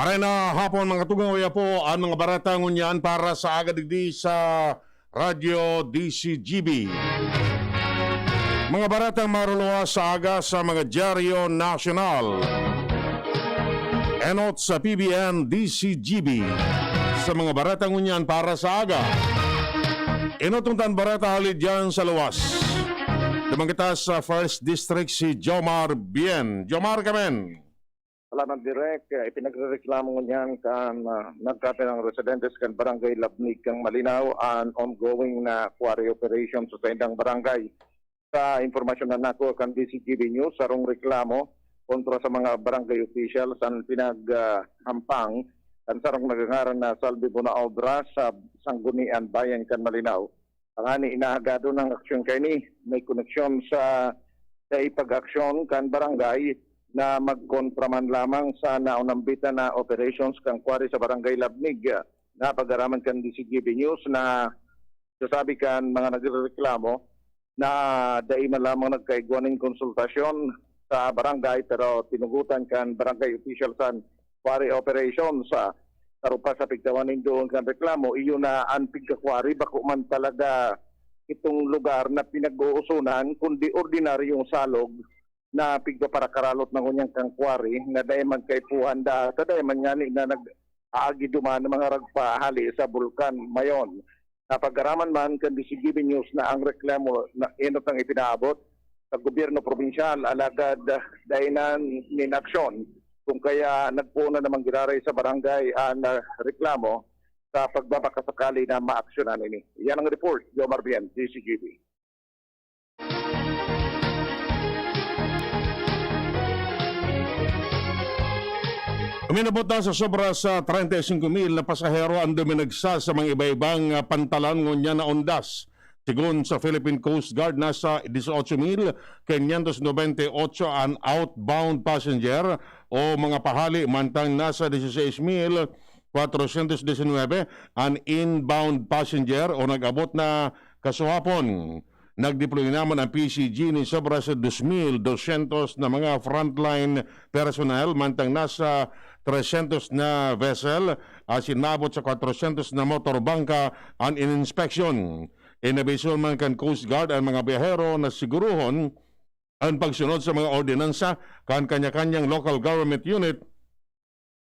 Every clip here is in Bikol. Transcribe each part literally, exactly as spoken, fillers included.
Maray na hapon, mga tugang, uya po an mga bareta ngunyan para sa aga digdi sa Radyo D C G B. Mga baretang maruluwas sa aga sa mga dyaryo nasyonal. Enot sa P B N D C G B sa mga bareta ngunyan para sa aga. Enot tong tan bareta hali diyan sa luwas. Duman kita sa First District, si Jomar Bien. Jomar, kamen. Salamat, Direk. Eh, ipinagrereklamo ngunyan kan, ah, nagkapirang residentes kan Barangay Labnig kan Malinao an ongoing na quarry operation sa saindang barangay. Sa impormasyon na nakuha kan D C G B News, sarong reklamo kontra sa mga barangay officials an pinag, ah, hampang kan sarong nagangaran na Salvi Bonaobra sa Sangguniang Bayan kan Malinao. Tangani inaagado ng aksyon kaini may koneksyon sa, sa ipag-aksyon kan barangay na magkontra man lamang sa naunambitan na operations kan quarry sa Barangay Labnig. Napag-araman kan D C G B News na sasabi kan mga nagrereklamo na dai man lamang nagkaigwa nin konsultasyon sa barangay, pero tinugutan kan barangay officials an quarry operations. Sa saro pa sa pigtawan nin duon kan reklamo, iyo na an pigka-quarry bako man talaga itong lugar na pinag-uusonan, kundi ordinaryong salog na pigpaparakaralot na ngunyan kan quarry na dai man kaipuhan da, ta dai man ngani na nag-aagi duman ng mga ragpa hali sa bulkan. Mayon, napag-araman man kan D C G B News na ang reklamo na enot ang ipinaabot sa gobyerno probinsyal, alagad, ah, dai na nin aksyon. Kung kaya nagpoon na namang giraray sa barangay an, ah, reklamo sa pagpapakasakali na maaksyonan ini. Yan ang report, Jomar Bien, D C G B. Uminabot na sa sobra sa treinta y cinco mil na pasahero ang duminagsa sa mga iba-ibang, ah, pantalan ngunyan na undas. Sigon sa Philippine Coast Guard, nasa dieciocho mil quinientos noventa y ocho an outbound passenger o mga pahali, mantang nasa dieciséis mil cuatrocientos diecinuebe an inbound passenger o nag-abot na kasuhapon. Nag-deploy naman ang P C G nin sobra sa dos mil dosyentos na mga frontline personnel, mantang nasa tresyentos na vessel asin maabot sa kwatrosyentos na motor bangka an in-inspeksyon. Inabiso man kan Coast Guard an mga biyahero na siguruhon an pagsunod sa mga ordinansa kan kanya-kanyang local government unit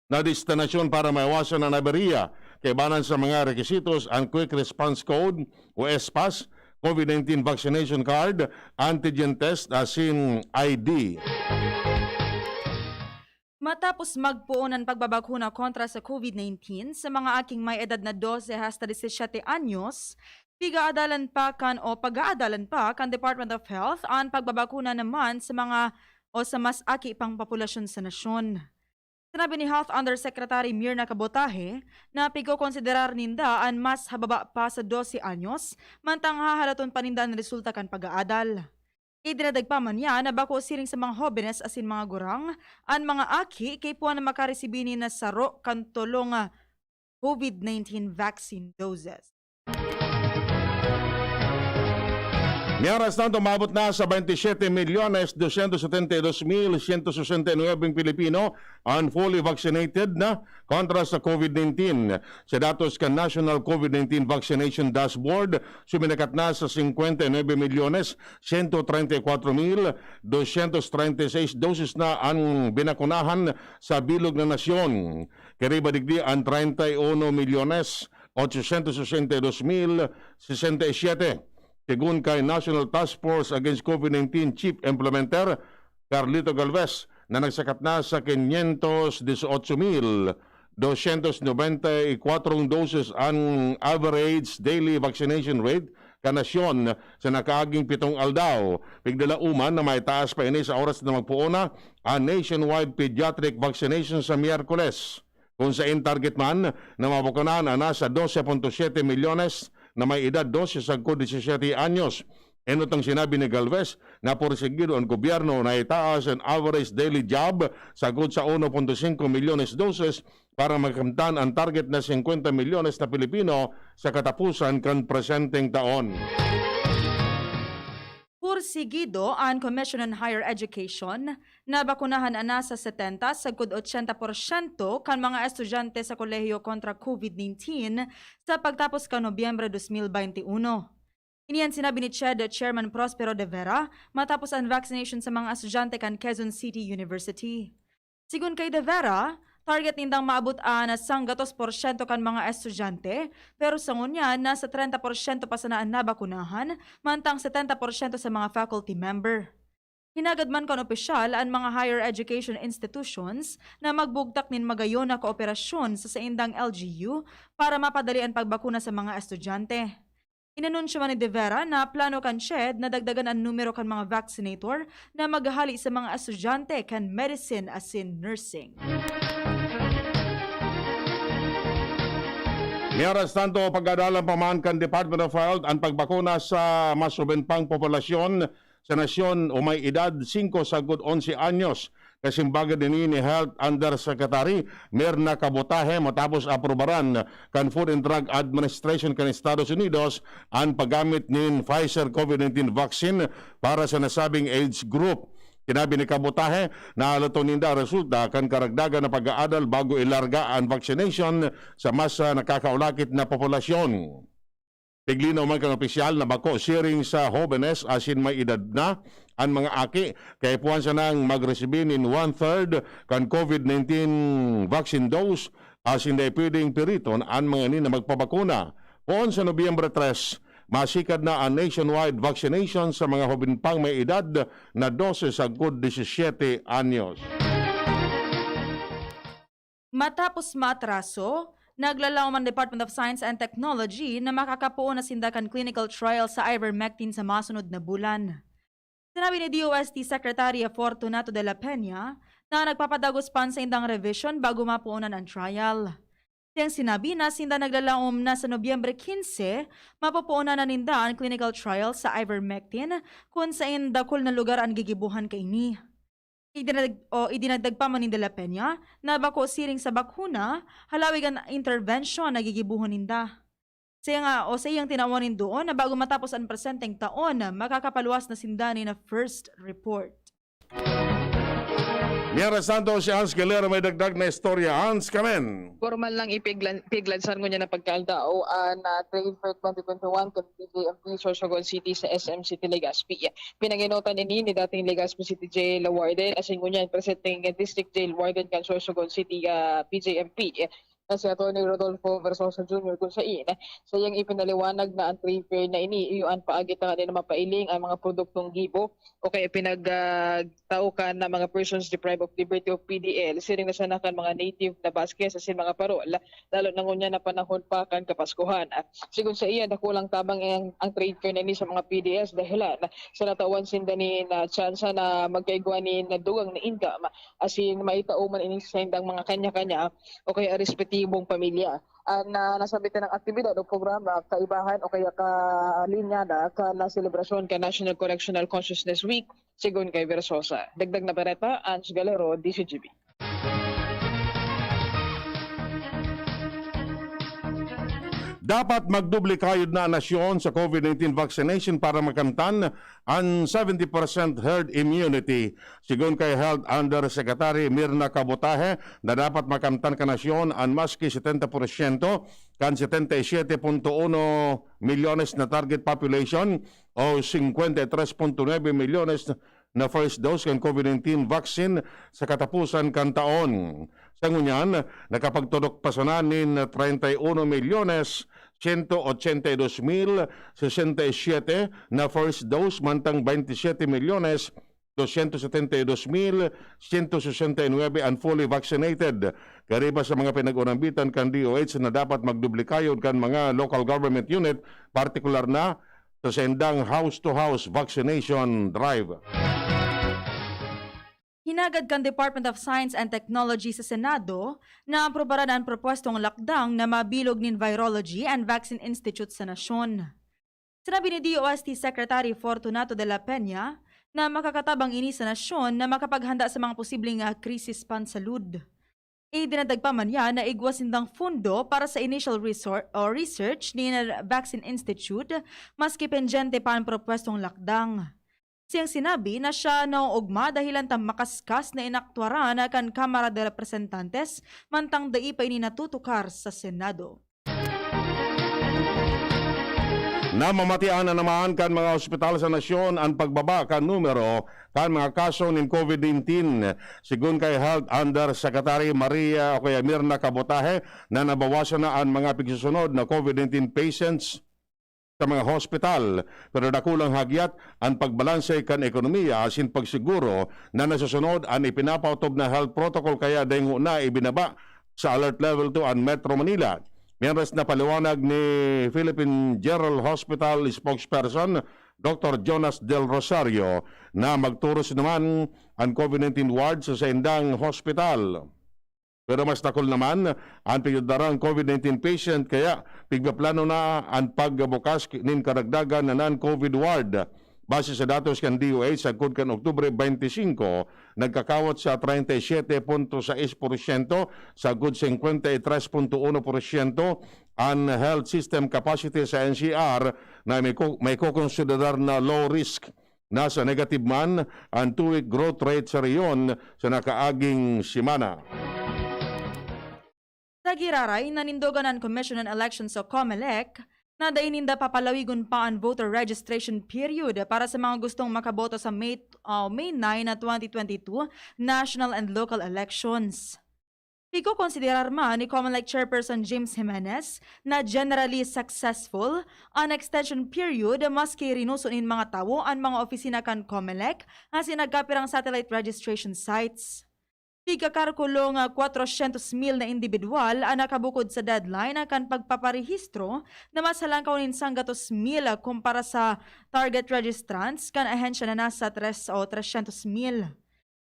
na destinasyon para maiwasan an aberya. Kaibanan sa mga requisitos, an Quick Response Code o S pass, COVID nineteen vaccination card, antigen test asin I D. Matapos magpoon an pagbabakuna kontra sa COVID nineteen sa mga aking may edad na dose hasta disisiyete anyos, pigaadalan pa kan o pag-aadalan pa kan Department of Health an pagbabakuna naman sa mga o sa mas aki pang populasyon sa nasyon. Sinabi ni Health Undersecretary Mirna Cabotaje na pigkokonsiderar ninda an mas hababa pa sa dose anyos, mantang hahalaton pa ninda an resulta kan pag-aadal. Idinadagpa man niya na bako siring sa mga hobenes asin mga gurang, an mga aki kaipuhan na makaresibi nin na saro kan tolong, ah, COVID nineteen vaccine doses. Mientras tanto, umabot na sa baynte siyete milyones dosyentos setenta y dos mil siyento sesenta y nuebe Pilipino ang fully vaccinated na kontra sa COVID nineteen. Sa datos kan National COVID nineteen Vaccination Dashboard, suminakat na sa singkwenta y nuebe milyones siyento treinta y kwatro mil dosyentos treinta y seis doses na ang binakunahan sa bilog na nasyon. Kaiba digdi ang treinta y uno milyones ochocientos sesenta y dos mil sesenta y siete. Segun kay National Task Force Against COVID nineteen Chief Implementer, Carlito Galvez, na nagsakat na sa quinientos dieciocho mil doscientos noventa y cuatro doses an average daily vaccination rate kan nasyon sa nakaaging pitong aldaw. Pigdala uman na maitaas pa ini sa oras na magpoon na an nationwide pediatric vaccination sa Miyerkules, kung sain target man na mabakunahan an nasa dose punto siyete milyones na may edad dose sagkod disisiyete anyos. Enot ang sinabi ni Galvez na porsigido an gobyerno na itaas an average daily jab sagkod sa uno punto singko milyones doses para makamtan an target na singkwenta milyones na Pilipino sa katapusan kan presenteng taon. Pursigido an Commission on Higher Education na bakunahan an nasa setenta sagkod ochenta porsyento kan mga estudyante sa kolehiyo kontra COVID nineteen sa pagtapos kan Nobyembre dos mil baynte uno. Ini an sinabi ni CHED Chairman Prospero de Vera matapos an vaccination sa mga estudyante kan Quezon City University. Sigon kay De Vera, target nindang maabot an sanggatos porsyento kan mga estudyante, pero sa ngunyan, nasa trenta porsyento pa sana an nabakunahan, mantang setenta porsyento sa mga faculty member. Hinagad man kan opisyal an mga higher education institutions na magbugtak nin magayon na kooperasyon sa saindang L G U para mapadali an pagbakuna sa mga estudyante. Inanunsyo man ni De Vera na plano kan CHED na dagdagan an numero kan mga vaccinator na maghahali sa mga estudyante kan medicine asin nursing. Mientras tanto, pag-aadalan pa man kan Department of Health an pagbakuna sa mas suben pang populasyon sa nasyon o may edad singko sagkod onse anyos. Kasimbagan ini ni Health Undersecretary Mirna Cabotaje matapos aprobaran kan Food and Drug Administration kan Estados Unidos an paggamit nin Pfizer COVID nineteen vaccine para sa nasabing age group. Sinabi ni Cabotaje na haloton ninda ang resulta kan karagdagan na pag-aadal bago ilarga an vaccination sa mas ah, nakakaulakit na populasyon. Tiglinaw man kan opisyal na bako siring sa hobenes asin may edad na an mga aki, kaipuhan sanang magresibi nin one-third kan COVID nineteen vaccine dose asin dai pwedeng piriton an mga ini na magpabakuna. Poon sa Nobyembre tres, masikad na an nationwide vaccination sa mga hoben pang may edad na dose sagkod disisiete anyos. Matapos maatraso, naglalaom an Department of Science and Technology na makakapoon na sinda kan clinical trial sa ivermectin sa masunod na bulan. Sinabi ni D O S T Secretary Fortunato de la Peña na nagpapadagos pa an saindang revision bago mapuonan an trial. Siyang sinabi na sinda naglalaom na sa Nobyembre quince, mapupuonan na ninda an clinical trial sa ivermectin, kun sain dakul na lugar an gigibohan kaini. Idinag, o idinagdag pa man ni De la Peña na bako siring sa bakuna, halawig an intervention na gigibohon ninda. Siya nga, o sa iyang tinawan nin doon na bago matapos an presenteng taon, makakapaluwas na sinda nin first report. Mientras tanto, si Hans Galera may dagdag na istorya. Hans, kamen! Formal nang ipiglan, piglansan ngunyan na pagkaaldaw an ah, Trade Fair twenty twenty-one kan P J M P Sorsogon City sa S M City Legazpi. Pinangenotan ini ni dating Legazpi City Jail Warden asin ngunyan presenteng District Jail Warden kan Sorsogon City ah, P J M P na si Attorney Rodolfo Versosa Junior, kung sain sa iyang ipinaliwanag na ang trade fair na ini iyo an paagi tanganing mapailing ang mga produktong gibo o kaya pinag ah, tao kan na mga persons deprived of liberty o P D L, siring na sana kan mga native na Basques asin mga parol, lalo na ngunyan na panahon pa kan Kapaskuhan. Sigon sa iya, dakulang tabang ang, ang trade fair na ini sa mga P D S dahilan sa natawan sinda ni na tsansa na magkaigwa ni na dugang na income asin maitao man ini sa indang mga kanya-kanya o kaya respetibong pamilya. An ah, nasabitan ng aktibidad o programa kaibahan o kaya kalinyada kan na selebrasyon kan National Correctional Consciousness Week, sigon kay Versosa. Dagdag na bareta, Ange Galero, D C G B. Dapat magdoble kayod na ang nasyon sa COVID nineteen vaccination para makamtan an seventy percent herd immunity. Sigon kay Health Undersecretary Mirna Cabotaje na dapat makamtan kan nasyon an maski setenta porsyento kan setenta y siete punto uno milyones na target population o cincuenta y tres punto nuebe milyones na first dose kan COVID nineteen vaccine sa katapusan kan taon. Sa ngunyan, nakapagtudok pa sana nin treinta y uno milyones ciento ochenta y dos mil sesenta y siete na first dose, mantang veintisiete milyones doscientos setenta y dos mil ciento sesenta y nuebe an fully vaccinated. Kariba sa mga pinag-unambitan kan D O H na dapat magdoble kayod kan mga local government unit, partikular na sa saindang house-to-house vaccination drive. Hinagad kan Department of Science and Technology sa Senado na aprobaran an propwestong lakdang na mabilog nin Virology and Vaccine Institute sa nasyon. Sinabi ni D O S T Secretary Fortunato de la Peña na makakatabang ini sa nasyon na makapaghanda sa mga posibleng ah, krisis pansalud. Idinagdag pa man niya na igwa sindang fundo para sa initial resor- o research ni Vaccine Institute maski pendyente pa ang propwestong lakdang. Siyang sinabi na siya naoogma dahilan ta makaskas na inaktuaran kan Kamara de Representantes, mantang dai pa ini natutukar sa Senado. Namamatian na naman kan mga ospital sa nasyon an pagbaba kan numero kan mga kaso nin COVID nineteen. Sigon kay Health Undersecretary Maria o kaya Mirna Cabotaje, na nabawasan na an mga pigsusunod na COVID nineteen patients sa mga hospital, pero dakulang hagyat an pagbalanse kan ekonomiya asin pagsiguro na nasusunod an ipinapaotob na health protocol, kaya dai ngona ibinaba sa Alert Level two an Metro Manila. Mientras, napaliwanag ni Philippine General Hospital spokesperson Doctor Jonas Del Rosario na magturos naman an COVID nineteen ward sa saindang hospital. Pero mas dakul naman an pigdadarang COVID nineteen patient, kaya pigpaplano na an pagbukas nin karagdagan na non-COVID ward. Base sa datos kan D O H, sagkod kan Oktubre twenty-five, nagkakawat sa treinta y siete punto sais porsyento, sagkod cincuenta y tres punto uno porsyento an health system capacity sa N C R na may ko-, may kokonsiderar na low risk. Nasa negative man an two-week growth rate sa rehiyon sa nakaaging semana. Sa giraray, nanindogan an Commission on Elections o COMELEC na dai ninda papalawigon pa an voter registration period para sa mga gustong makaboto sa May, ah, May nine na twenty twenty-two national and local elections. Pigkokonsiderar man ni COMELEC Chairperson James Jimenez na generally successful an extension period, maski rinuso nin mga tawo an mga opisina kan COMELEC asin nagkapirang satellite registration sites. Pigkakarkulong, ah, kwatrosyentos mil na indibidwal an nakabukod sa deadline kan pagpaparehistro, na mas halangkaw nin sanggatos mil kumpara sa target registrants kan ahensya na nasa tres o tresyentos mil.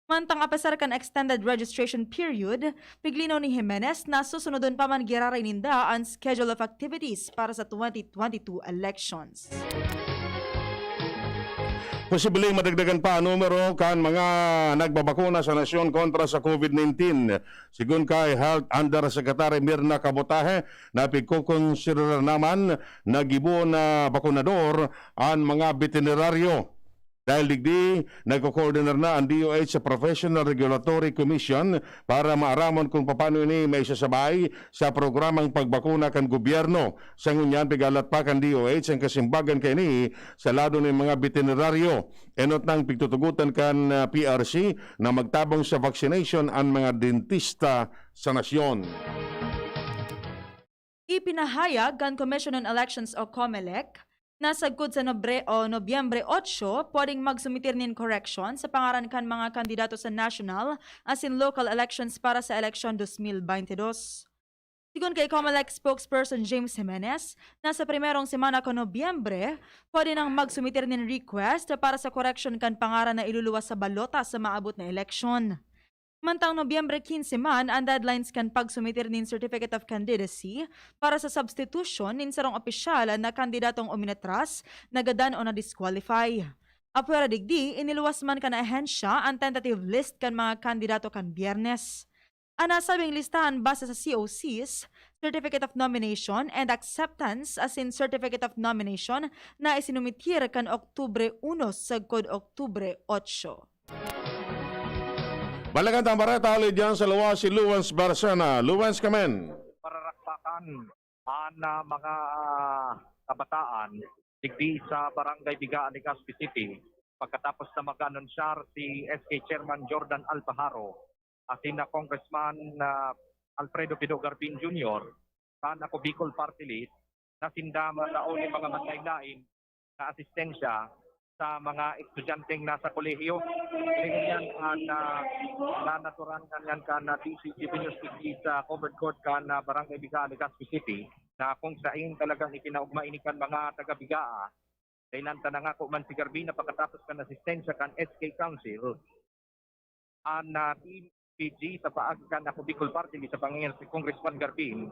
Mantang apesar kan extended registration period, piglinaw ni Jimenez na susunodon pa man giraray ninda an schedule of activities para sa twenty twenty-two elections. Posibleng madagdagan pa an numero kan mga nagbabakuna sa nasyon kontra sa COVID nineteen. Sigon kay Health Undersecretary Mirna Cabotaje, na pigkokonsiderar naman na gibo na bakunador an mga betenaryo. Dahil digdi, nagko-coordinate na an D O H sa Professional Regulatory Commission para maaramon kung papaano ini maisasabay sa programang pagbakuna kan gobyerno. Sa ngunyan, pig-alat pa kan D O H an kasimbagan kaini sa lado nin mga betenaryo. Enot nang pigtutugotan kan, ah, P R C na magtabang sa vaccination an mga dentista sa nasyon. Ipinahayag kan Commission on Elections o COMELEC na sagkod sa Nobre-, o Nobyembre otso, pwedeng magsumitir nin koreksyon sa pangaran kan mga kandidato sa national asin local elections para sa eleksyon dos mil baynte dos. Sigon kay COMELEC spokesperson James Jimenez na sa primerong semana kan Nobyembre, pwede nang magsumitir nin request para sa koreksyon kan pangaran na iluluwas sa balota sa maabot na eleksyon. Mantang Nobyembre quince man an deadlines kan pagsumitir nin Certificate of Candidacy para sa substitution nin sarong opisyal na kandidatong uminatras, nagadan o na-disqualify. Apwera digdi, iniluwas man kan ahensya an tentative list kan mga kandidato kan Biyernes. An nasabing listahan base sa C O Cs, Certificate of Nomination and Acceptance asin Certificate of Nomination na isinumitir kan Oktubre uno sagkod Oktubre otso. Balikan ta an bareta huli diyan sa luwas, si Luwens Barcena. Luwens, kamen. Pararakpakan an, ah, mga, ah, kabataan digdi sa Barangay Bigaan, Legazpi City, pagkatapos na mag-anunsyar si S K Chairman Jordan Alpajaro asin na Congressman, ah, Alfredo Pido Garbin Junior kan Ako Bicol Party List, na sinda matao nin mga manlain-lain na asistensya sa mga estudyanteng nasa kolehiyo. Kaya yan, ah, na, na naturan nganyan kan, ah, D C T V News T V sa covered court kan, ah, Barangay Bigaa, Legazpi City, na kung sain talagang ipinaugma ini kan mga taga Bigaa. Dahilan ta nangako man si Garbin na pagkatapos kan asistensya kan S K Council, an, ah, Team P G sa paagi kan Ako Bicol Party List sa pangaran si Congressman Garbin,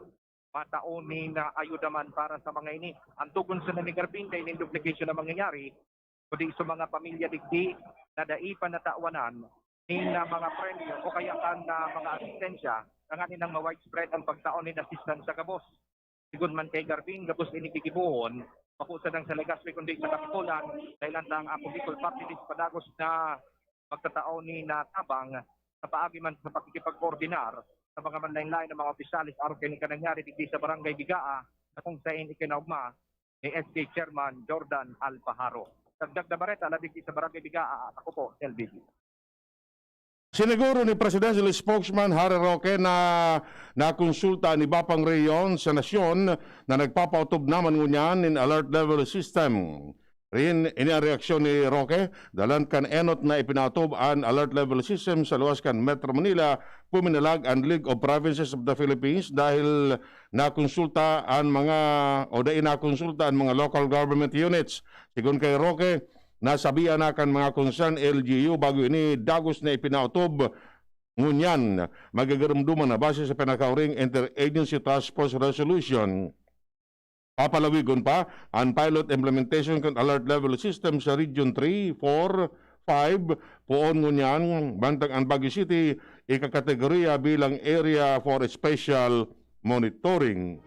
matao nin, ah, ayuda man para sa mga ini. Ang tugon sana ni Garbin, dai nin duplication na mangyayari, kundi sa mga pamilya digdi na dai pa natawanan nin, ah, mga premyo o kaya kan, ah, mga asistensya, tanganing ma-widespread ang pagtao nin assistance sa gabos. Sigon man kay Garvin, gabos ini gigibohon, bako sadang sa Legazpi kundi sa Kapitulan, dahil ang Ako Bicol Party List padagos na magtatao ni na tabang sa paagi man sa pakikipagkoordinar sa mga manlain-lain na mga opisyales arog kaini kan nangyari digdi sa Barangay Bigaa, na kung sain ikinaogma ni S K Chairman Jordan Alpajaro. Dagdag na bareta, labi sa Barangay Bigaa, ako po, L B B. Siniguro ni Presidential Spokesman Harry Roque na nakonsulta an iba pang rehiyon sa nasyon na nagpapaotob naman ngunyan nin alert level system. Rin, ini ang reaksyon ni Roque, dalan kan enot na ipinaotob an alert level system sa luwas kan Metro Manila, puminalag an League of Provinces of the Philippines dahil nakonsulta an mga, o dai nakonsulta an mga local government units. Sigon kay Roque, nasabihan na kan mga concerned L G U bago ini dagos na ipinaotob. Ngunyan, magigiromdoman na base sa pinakauring Interagency Task Force Resolution. Papalawigon pa an pilot implementation kan alert level system sa Region three, four, five, poon ngunyan, mantang an Baguio City ikakategoriya bilang area for special monitoring.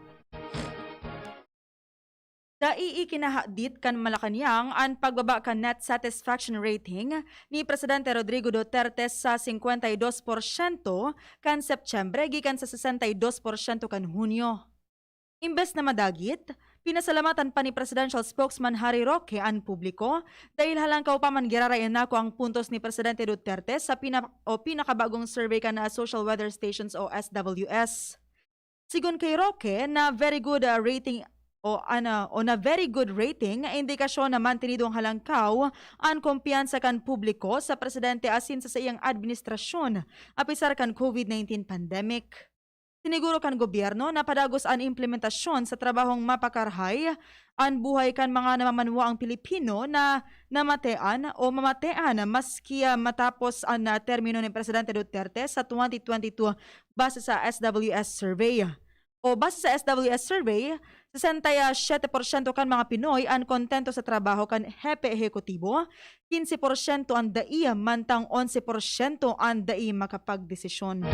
Dai ikinahadit kan Malacañang an pagbaba kan net satisfaction rating ni Presidente Rodrigo Duterte sa singkwenta y dos porsyento kan Setyembre gikan sa sesenta y dos porsyento kan Hunyo. Imbes na madagit, pinasalamatan pa ni Presidential Spokesman Harry Roque an publiko dahil halangkaw pa man giraray nako ang puntos ni Presidente Duterte sa pina-, o pinakabagong survey kan, ah, Social Weather Stations o S W S. Sigon kay Roque, na very good, ah, rating o, ano, o na very good rating na indikasyon na mantenidong halangkaw an kumpiyansa kan publiko sa presidente asin sa saiyang administrasyon, apisar kan COVID nineteen pandemic. Siniguro kan gobyerno na padagos an implementasyon sa trabahong mapakarahay an buhay kan mga namamanwaang Pilipino na namatean o mamatean maski, ah, matapos an, ah, termino ni Presidente Duterte sa twenty twenty-two, base sa S W S survey. O base sa S W S survey, sesenta y siete porsyento kan mga Pinoy an kontento sa trabaho kan hepe ehekutibo, quince porsyento an dai, mantang onse porsyento an dai makapagdesisyon.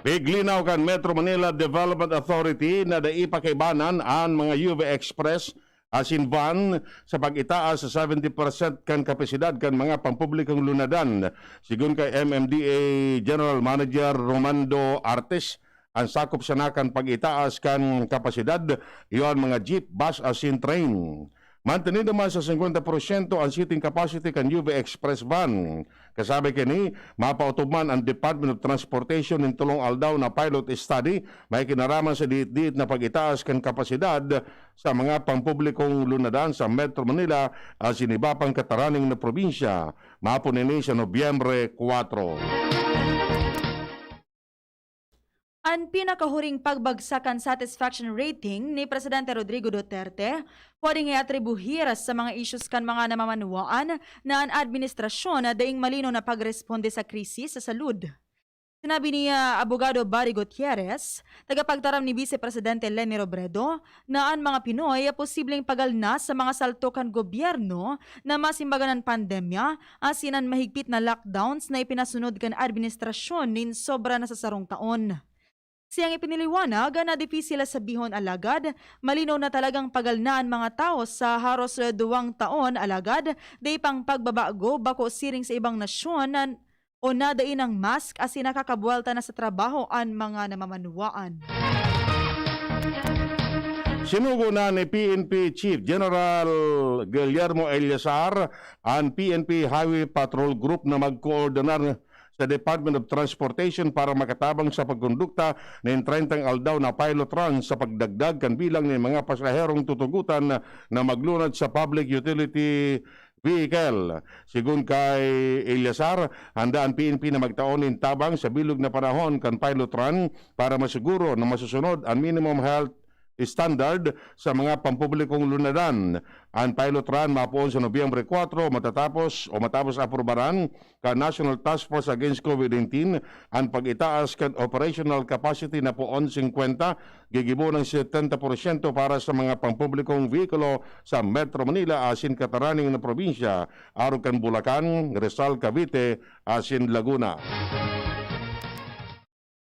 Piglinaw kan Metro Manila Development Authority na dai pa kaibanan an mga U V Express asin van sa pag-itaas sa seventy percent kan kapasidad kan mga pampublikong lunadan. Sigon kay M M D A General Manager Romando Artes, ang sakop sana kan pag-itaas kan kapasidad, iyo an mga jeep, bus asin train. Mantenid naman sa singkwenta porsyento ang seating capacity kan U V Express van. Kasabi kini, mapaotob man ang Department of Transportation nin tolong aldaw na pilot study may kinaraman sa diit-diit na pag-itaas kan kapasidad sa mga pampublikong lunadan sa Metro Manila asin iba pang kataraning na probinsya. Maapon ini sa Nobyembre kwatro. An pinakahuring pagbagsak kan satisfaction rating ni Presidente Rodrigo Duterte pwedeng iattribuhir sa mga issues kan mga namamanwaan na an administrasyon na daing malinaw na pagresponde sa krisis sa salud. Sinabi ni, ah, Abogado Barry Gutierrez, tagapagtaram ni Vice Presidente Leni Robredo, na an mga Pinoy posibleng pagalna sa mga salto kan gobyerno na masimbagan an pandemya asin an mahigpit na lockdowns na ipinasunod kan administrasyon nin sobra na sa sarong taon. Siyang ipiniliwanag na dipisil na sabihon, alagad malinaw na talagang pagalna an mga tawo sa haros duwang taon, alagad dai pang pagbabago, bako siring sa ibang nasyon na o na dai nang mask asin nakakabuwelta na sa trabaho an mga namamanwaan. Sinugo na ni P N P Chief General Guillermo Eleazar an P N P Highway Patrol Group na magkoordinar sa Department of Transportation para makatabang sa pagkondukta nin trentang aldaw na pilot run sa pagdagdag kan bilang nin mga pasaherong tutugotan na maglunad sa public utility vehicle. Sigon kay Eleazar, handa an P N P na magtao nin tabang sa bilog na panahon kan pilot run para masiguro na masusunod an minimum health standard sa mga pampublikong lunadan. An pilot run mapoon sa Nobyembre kwatro, matatapos o matapos aprubaran kan National Task Force Against COVID nineteen an pag-itaas kan operational capacity na poon singkwenta, gigibo ng setenta porsyento para sa mga pampublikong vehikulo sa Metro Manila asin kataraning na probinsya, arog kan Bulacan, Rizal, Cavite asin Laguna.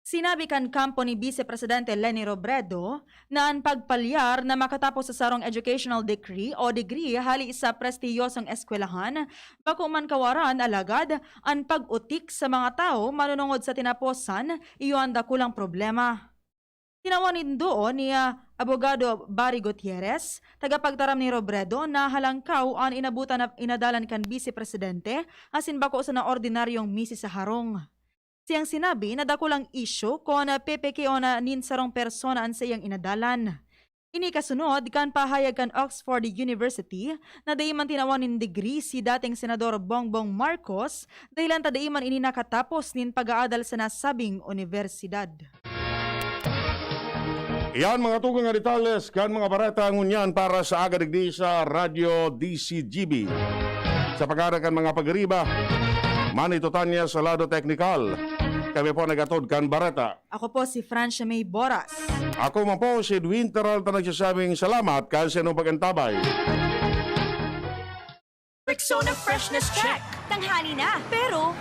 Sinabi kan kampo ni Vice Presidente Leni Robredo na an pagpalyar na makatapos sa sarong educational decree o degree hali sa prestihiyosong eskwelahan bako man kawaran, alagad an pag-utik sa mga tawo manunungod sa tinaposan iyo an dakulang problema. Tinawan nin duo ni, ah, Abogado Barry Gutierrez, tagapagtaram ni Robredo, na halangkaw an inabutan na inadalan kan Vice Presidente asin bako sana ordinaryong misis sa harong. Siyang sinabi na dakulang isyu kun, ah, pepekeon na nin sarong persona an saiyang inadalan. Ini kasunod kan pahayag kan Oxford University na dai man tinawan nin degree si dating Senador Bongbong Marcos, dahilan ta dai man ini nakatapos nin pag-aadal sa nasabing unibersidad. Iyan mga tugang nga detalles kan mga bareta ngunyan para sa aga digdi sa Radyo D C G B. Sa pagkara kan mga pagriba, Manny Totanya sa lado teknikal. Kami po nagatod kan bareta. Ako po si Francia May Boras. Ako man po si Edwin Terralta nagsasabing salamat kan sa inyong pag-antabay. Rexona Freshness Check. Tanghali na, pero